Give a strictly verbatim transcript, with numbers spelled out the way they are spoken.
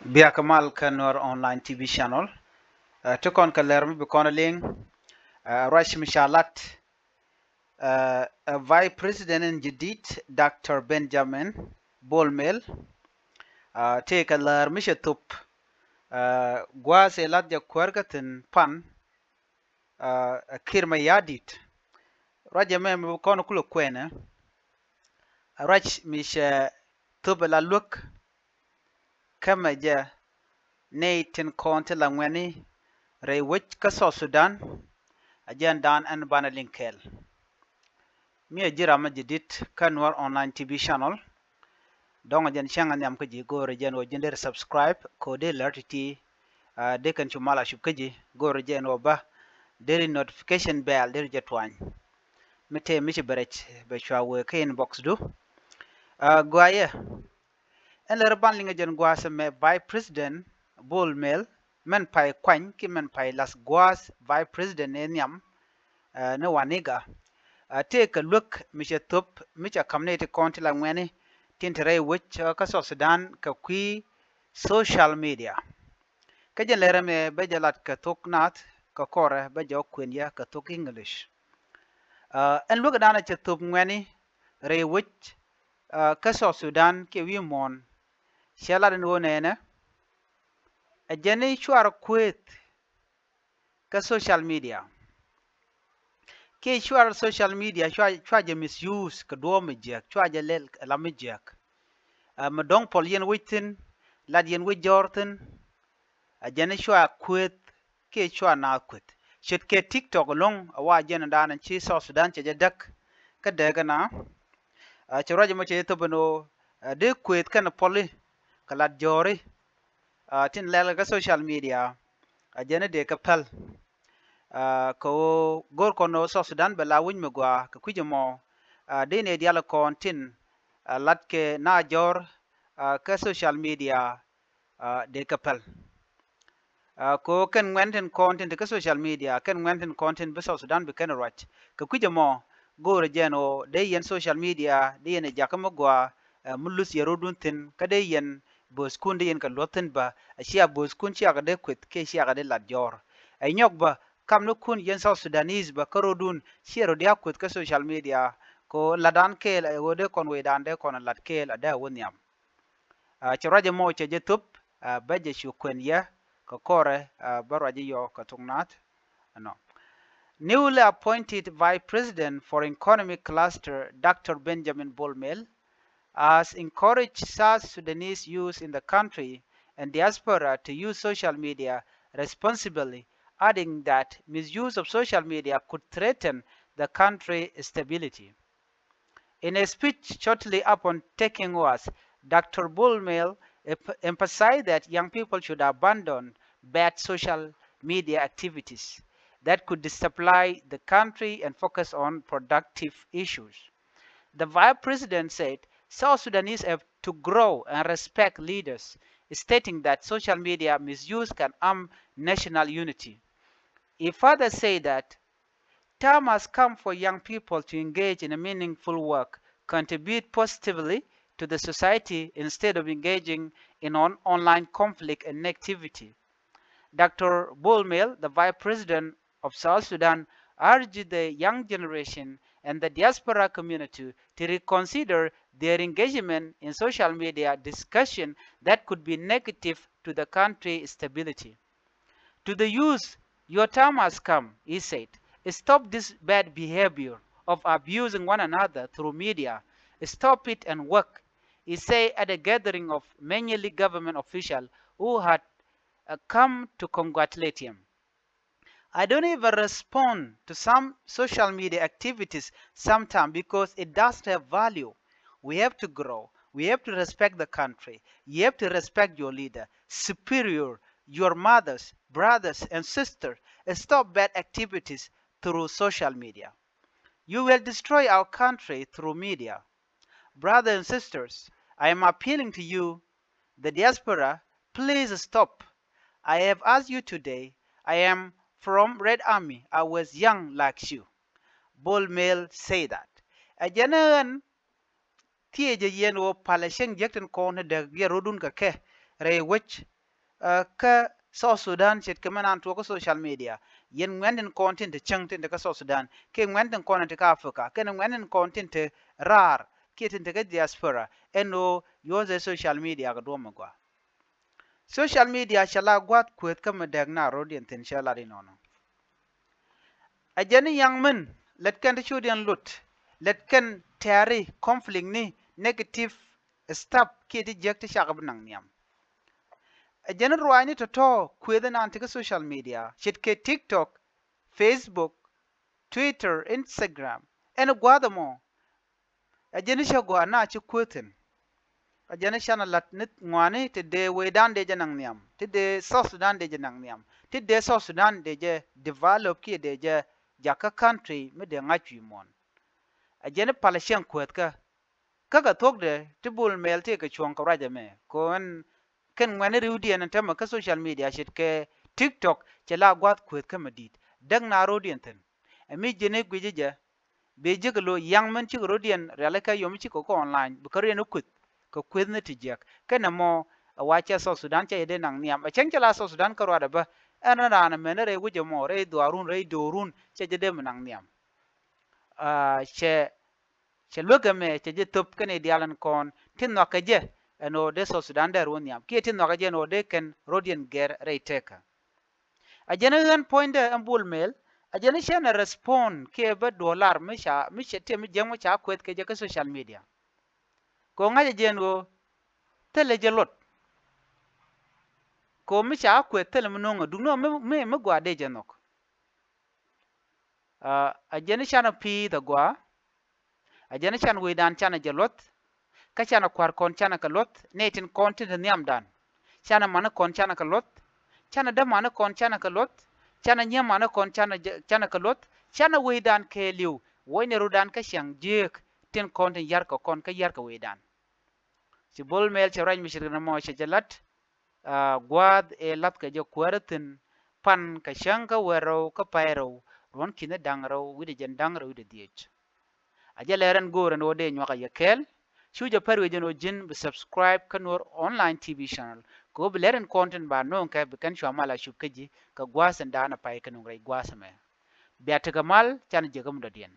Bia kɛ mal kä Nuer Online T V channel. Ɛ, ti kɔn kɛ lɛr mi bi kɔn liŋ, ɛ, ruac mi ca lat, ɛ, ɛ, Vice President in jadid, Doctor Benjamin Bol Mel. Ɛ, tëë kɛ lɛr mi cɛ thop, ɛ, gua̱a̱th ɛ lat jɛ kuäär kä thi̱n pan, ɛ, Kiir Mayardit. Ruac ɛmɛ mi bi kɔn kulɛ kuɛnɛ, ɛ, ruac mi cɛ thop ɛ la luäk kä mɛ jɛ nɛy tin kɔn ti la ŋuɛ̈ni rɛy wec kä South Sudan. Ɛ jɛn dan ɛn banɛ liŋ kɛɛl. Mi ɛ ji̱ ram mi jadid kä Nuer Online T V channel. Dɔ̱ŋ ɛ jɛn cäŋ ɛ nhiam kä ji̱, go̱o̱rɛ jɛn ɣöö ji̱n deri subscribe kɛ ɣöö dee lär ti̱ti̱, ɛ, dee kɛn cu mal a cup kä ji̱, go̱o̱rɛ jɛn ɣöö bä deri notification bell deri jɛ tuany. Mi tëë mi ci bɛ rɛc bɛ cua wee kä inbox du. Ɛ, gɔaaɛ. Ɛn lär ban liŋ ɛ jɛn gua̱a̱th ɛmɛ Vice President Bol Mel, mɛn pay kuany kiɛ mɛn pay lath gua̱a̱th Vice President ni nhiam, ɛ, ni Waniga. Ɛ, tëë kɛ luäk mi cɛ thop mi cɛ ka̱m nɛy ti kɔn ti la ŋuɛ̈ni tin te rɛy wec, ɛ, kä South Sudan kɛ kui̱ social media. Kä jɛn lär ɛmɛ bä jɛ lat kɛ thok naath kɛ kɔrɛ bä jɛ kuɛn yɛ kɛ thok English. Ɛ, ɛn luäk ɛ danɛ cɛ thop ŋuɛ̈ni rɛy wec, ɛ, kä South Sudan kiɛ wi̱i̱ muɔ̱ɔ̱n. Cɛ lat ɛn ɣöö nɛɛnɛ ɛ jɛn i̱ cuarɛ kuëëth kä social media. Kiɛ cuarɛ social media cua, cua jɛ misuse kɛ duɔ̱ɔ̱p mi jiääk, cua jɛ lɛl ɛ la mi jiääk. Ɛ, mi dɔ̱ŋ puɔl yɛn wec thi̱n, lat yɛn wec jɔ̱ɔ̱r thi̱n, ɛ jɛn i̱ cua kuëëth kiɛ cua naath kuëth. Ce̱tkɛ TikTok ɛlɔ̱ŋ, ɛ wa jɛn ɛ danɛ ci South Sudan cɛ jɛ däk kä dääk ɛna. Ɛ, cɛ ruac ɛmɔ cɛ jɛ thop ɛn ɣöö, ɛ, dee kuëëth kɛnɛ puɔli kɛ lat jɔ̱ɔ̱ri, ɛ, tin lɛl kä social media, ɛ jɛn i̱ dee kɛ päl. Ɛ, kɛ ɣöö go̱r kɔn ɣöö South Sudan bɛ la wi̱c mi gɔaa kɛ kui̱c ɛmɔ, ɛ, dee nɛy diaal kɔn tin, ɛ, lat kɛ naath jɔ̱ɔ̱r, ɛ, kä social media, ɛ, dee kɛ päl. Ɛ, kɛ ɣöö kɛn ŋuɛ̈n tin kɔn tin te kä social media, kɛn ŋuɛ̈n tin kɔn tin bi South Sudan bi kɛn ruac. Kɛ kui̱c ɛmɔ, go̱o̱rɛ jɛn ɣöö dee yɛn social media, dee yɛn ɛ jakä mi gɔaa, ɛ, mi luth yɛn rɔ̱dun thi̱n, kä dee yɛn bööthkun dee yɛn kɛ luɔ̱th thi̱n bä, ɛ cia bööthkun cia kɛ dee kuëth kiɛ cia kɛ dee lat jɔ̱ɔ̱r. Ɛ nyɔk bä, kamnikun yɛn South Sudanese bä kä rɔ̱dun, cia rɔ diaal kuëth kä social media, kɛ ɣöö latdan kɛɛl ɛ ɣöö dee kɔn wecdan dee kɔn ɛ lat kɛɛl ɛ dee ɛ wä nhiam. Ɛ, cɛ ruac ɛmɔ cɛ jɛ thop, ɛ, bä jɛ cu kuɛn yɛ kɛ kɔrɛ, ɛ, bä ruac ɛ yɔ kɛ thok naath. Ɛnɔ. Newly appointed Vice President for Economic Cluster, Doctor Benjamin Bol Mel, has encouraged South Sudanese youth in the country and diaspora to use social media responsibly, adding that misuse of social media could threaten the country stability. In a speech shortly upon taking oath, Doctor Bol Mel emphasized that young people should abandon bad social media activities that could destabilize the country and focus on productive issues. The Vice President said South Sudanese have to grow and respect leaders, stating that social media misuse can harm national unity. He further said that time has come for young people to engage in a meaningful work, contribute positively to the society instead of engaging in on online conflict and negativity. Doctor Bol Mel, the Vice President of South Sudan, urged the young generation and the diaspora community to reconsider their engagement in social media discussion that could be negative to the country stability. To the youth, your time has come, he said. Stop this bad behavior of abusing one another through media. Stop it and work, he said at a gathering of mainly government officials who had, uh, come to congratulate him. I don't even respond to some social media activities sometimes because it doesn't have value. We have to grow. We have to respect the country. You have to respect your leader, superior, your mothers, brothers, and sisters. Stop bad activities through social media. You will destroy our country through media. Brothers and sisters, I am appealing to you, the diaspora, please stop. I have asked you today. I am from Red Army. I was young like you. Bol Mel say that. Ɛ jɛn ɣän thiecä yɛn ɣöö palä cäŋ jiäk tin kɔn ni däk yɛ rɔ̱dun kɛ kɛ. rɛy wec kä South Sudan ce̱tkɛ mɛn an tuɔɔk kä social media. Yɛn ŋuɛ̈n tin kɔn tin te cäŋ tin te kä South Sudan kiɛ ŋuɛ̈n tin kɔn tin te kä Africa kɛnɛ ŋuɛ̈n tin kɔn tin te raar kiɛ tin te kä diaspora. Ɛn ɣöö yuɔ̱thɛ social media kɛ duɔ̱ɔ̱p mi gɔaa. Social media cɛ la gua̱a̱th kueeth kä mi dääk na ro̱diɛn thi̱n cɛ lat inɔnɔ. Ɛ jɛn i̱ ya̱ŋ min lät kɛn ti codiɛn lot lät kɛn tɛ̈ri conflict ni negative stuff kiɛ ti jiäk ti cakɛ bi naŋ nhiam. Ɛ jɛn i̱ ruaacni tɔ̱tɔ̱ kueeth inan ti kä social media ce̱tkɛ TikTok, Facebook, Twitter, Instagram. Ɛn i̱ gua̱a̱th ɛmɔ ɛ jɛn i̱ cä gɔaa na ci kueeth thi̱n. Ɛ jɛn i̱ canɛ la̱t ni ŋuani ti dee wecdan dee jɛ naŋ nhiam ti dee South Sudan dee jɛ naŋ nhiam ti dee South Sudan dee jɛ develop kiɛ dee jɛ jakä country mi dee ŋa̱c wi̱i̱ muɔ̱ɔ̱n. Ɛ jɛn i̱ palɛ cieŋ kueethkä kä kɛ thuɔ̱kdɛ ti Bol Mel tëëkɛ cuɔ̱ŋ kɛ ruac ɛmɛ kɛ ɣöö ɛn kɛn ŋuɛ̈ni ri̱wdiɛn ɛn täämɛ kä social media ce̱tkɛ TikTok cɛ la gua̱a̱th kueethkä mi di̱i̱t. Däk na ro̱diɛn thi̱n ɛ mi ji̱n i̱ gui̱cä jɛ. Bi ji̱ kɛ lo̱c ya̱ŋ min cikɛ ro̱diɛn rialikä yom cikɛ kä online bi kä riɛn i̱ kueth kɛ kuethni ti jiäk. Kɛnɛ mɔ ɛ wa cɛ South Sudan cɛ yɛ dee naŋ nhiam ɛ cäŋ cɛ la South Sudan kä ruaadɛ bä. Ɛn raan ɛmɛn rɛy wec ɛmɔ rɛy dhuaarun rɛy do̱o̱run cɛ jɛ dee mi naŋ nhiam. Cɛ cɛ luäk ɛmɛ cɛ jɛ thöp kɛnɛ diaal ɛn kɔn ti nhɔakä jɛ ɛn ɣöö dee South Sudan dee ruɔ̱n nhiam kiɛ ti nhɔakä jɛ ɛn ɣöö dee kɛn ro̱diɛn gɛr rɛy tëkä. A jɛn ɣän puɔ̱nydɛ ɛn Bol Mel a jɛn cɛn ɛ respond kiɛ bä duɔlar mi ca mi cɛ tiɛ mi jiäk mi ca kueth kɛ jɛ kä social media. Kɛ ɣöö ŋa̱cä jɛn ɣöö thilɛ jɛ luɔt. Kɛ ɣöö mi ca kueth thilɛ mi no̱o̱ŋä dukni ɣöö mi mi gɔaa dee jɛ nhɔk. A jɛn canɛ pi̱i̱th a gɔaa. A jɛn canɛ wecdan canɛ jɛ luɔth. Kä canɛ kua̱r kɔn canɛ kɛ luɔth nɛy tin kɔn tin te nhiamdan. Canɛ mani kɔn canɛ kɛ luɔth. Canɛ dämani kɔn canɛ kɛ luɔth. Canɛ nyiemani kɔn canɛ kɛ luɔth. Canɛ wecdan kɛɛliw wuɔcnɛ rutdan kä ciaŋ jiëëk tin kɔn tin ya̱rkɛ kɔn kä ya̱rkɛ wecdan. Ci Bol Mel cɛ ruac mi ce̱tkɛ nɔmɔ cɛ jɛ la̱t. Gua̱a̱th ëë la̱thkɛ jɛ kuäärä thi̱n pan kɛ cäŋ kä wäl rɛw kä pay rɛw ruɔ̱n ki̱ni da̱ŋ rɛw wi̱cdɛ jiɛn da̱ŋ rɛw wi̱cdɛ dhieec. A jɛ lɛr ɛn go̱o̱r ɛn ɣöö dee nyuak a yɛ kɛɛl. Cu jɛ pär wi̱c ɛn ɣöö ji̱n bi subscribe kä Nuer Online T V channel kɛ ɣöö bi lɛr in kɔn tin ba nööŋkɛ bi kɛn cua mal a cup kä ji̱ kɛ gua̱a̱th in da̱a̱n a pay kɛ nuŋ rɛy gua̱a̱th ɛmɛ. Bia tekɛ mal canɛ jiäk kä mi dɔ̱diɛn.